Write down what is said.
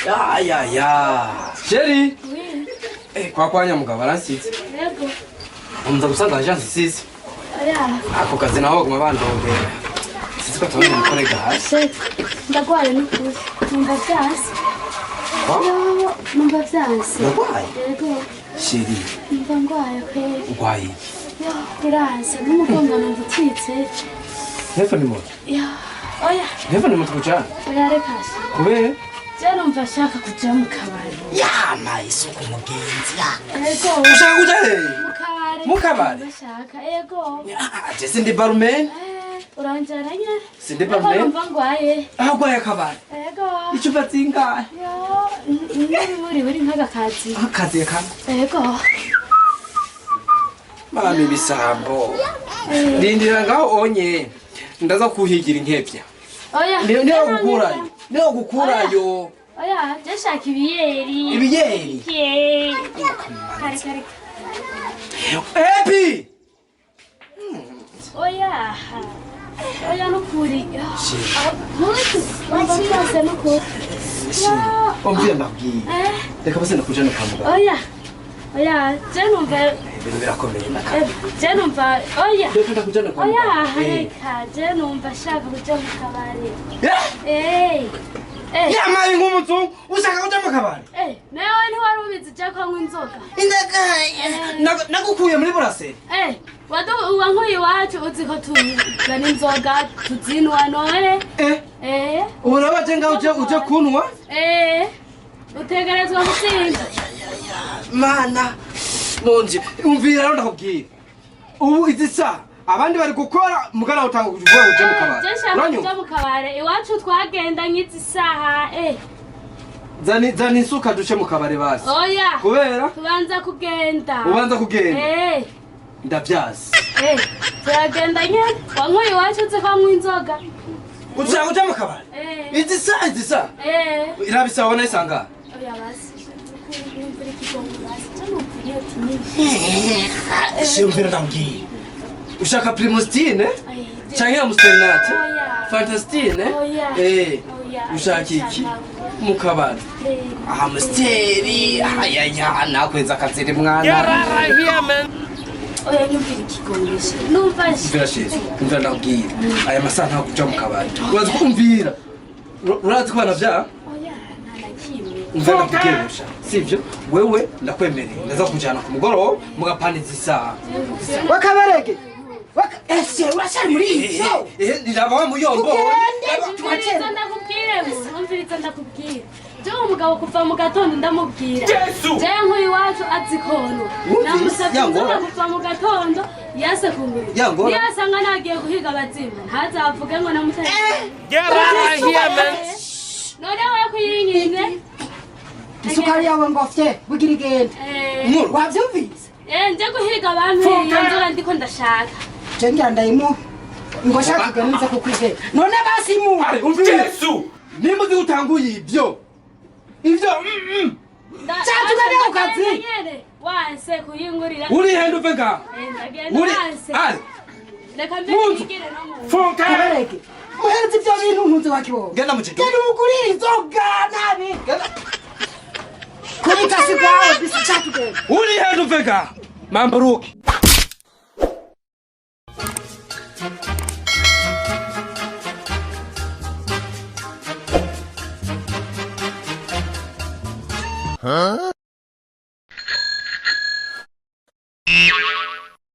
Ya ya ya. Chérie. Oui. Eh, kwa kwa nyamugabo aransize. Yego. Umza gusanga agence size. Oya. Ako kazi naho baguma bandongera. Sizi ko tubona umukorega hasi. Ndagwaye n'ukuri. Numva vyanse. Yo, numva vyanse. Ndagwaye? Yego. Chérie. Numva ngwaye kweli. Ugwaye iki? Yo, biranse. N'umugongo numva utwitse. Telefone moto. Yo. Oya. Telefone moto kujana. Oya reka. Kubera? Je numva nshaka kuja mu kabari. Yama isuku mugenzi ya. Yego. Ushaka kuja he? Mu kabari. Mu kabari? Ndashaka. Yego. Ah, je sindi barman. Uranjana nyene. Sindi barman. Numva ngwaye. Ah, ugwaye akabari. Yego. Icupa zingahe? Yo, niburi buri nk'agakazi. Akazi kamwe. Yego. Mami bisambo. Ndindira ngaho onye. Ndaza kuhigira inkevya. Oya. Niyo gukurayo. Niyo gukurayo. Oya, je shaka ibiyeri. Ibiyeri? Ye. Kare kare. Epi. Oya. Oya nukuri. Numva nukuri. Umvira ndakubwiye. Reka bose ndakujana kwa muganga. Oya. Oya, je numva ibintu birakomeye naka. Je numva oya. Reka ndakujana kwa muganga. Oya, reka je numva shaka kuja mu kabari. Eh. Eh. Ya mari nk'umuzungu ushaka kuja mu kabari? Eh, nawe ntiwari ubizi je ko anywa inzoga. Inzoga. Nagukuye muri buraseri. Eh, wadu wankuye iwacu uzi ko tuzana inzoga tuzinwa none. Eh. Eh. Uraba je ngaho uje kunwa? Eh. Utegerezwa gutsinda. Mana monje umvira rero ndakubwira. Ubu izi saha abandi bari gukora mugana utanga kuvuga uje mu kabari. Je shaka kuja mu kabari. Iwacu twagenda nk'izi saha eh. Zani zani isuka duce mu kabari basi. Oya. Kubera tubanza kugenda. Ubanza kugenda. Eh. Ndavyazi. Eh, turagenda nyene. Wankuye iwacu uzi ko anywa inzoga. Ushaka kuja mu kabari? Eh. Izi saha izi saha. Eh. Irabisa wabona isanga. Oya basi. Simvira ndakubwira. Ushaka Primostine? Canke Amsternate? Fantastine? Eh. Ushaka iki? Mu kabari. Amsteri, ayaya nakweza akaziri mwana. Oya nyumvira ikigongesho. Numva Umvira shezo, umvira ndakubwira. Aya masaha ntabwo kuja mu kabari. Urazi kumvira. Urazi kubana vya? Oya, nta na kimwe. Umvira ndakubwira usha. Sivyo? Wewe ndakwemereye. Ndaza kujana ku mugoroba mugapaniza isaha. Wakabarege. Ese urashari muri ivyo? Eh, niraba wa muyombo. Umviriza ndakubwire, umviriza ndakubwire. Je umugabo kuva mu gatondo ndamubwira. Je nkuyu iwacu azi kono. Namusabye inzoga kuva mu gatondo yase kungura. Yasanga nagiye guhiga abazimu. Ntazavuge ngo namuteye. None we kuyinkine. Isukari yawe ngofye bugira igenda. Wavyumvise? Eh, nje guhiga abantu iyo nzoga ndiko ndashaka. Je ngira ndayimuha. Ngo shaka kuganiriza kukwigera. None basimuha. Yesu. Nimba uzi utanguye ibyo. Ivyo Cyatugane ku kazi. Wanse kuyingurira. Uri hendo uve ngaho. Uri Ali. Reka mbigire no mu. Funka. Kabarege. Muhereze ivyo bintu ntunze wakibo. Genda mu kigo. Genda umugurire inzoga nabi. Genda. Kubita sigwawe bisi cyatugane. Uri hendo uve ngaho. Mamburuki. Huh?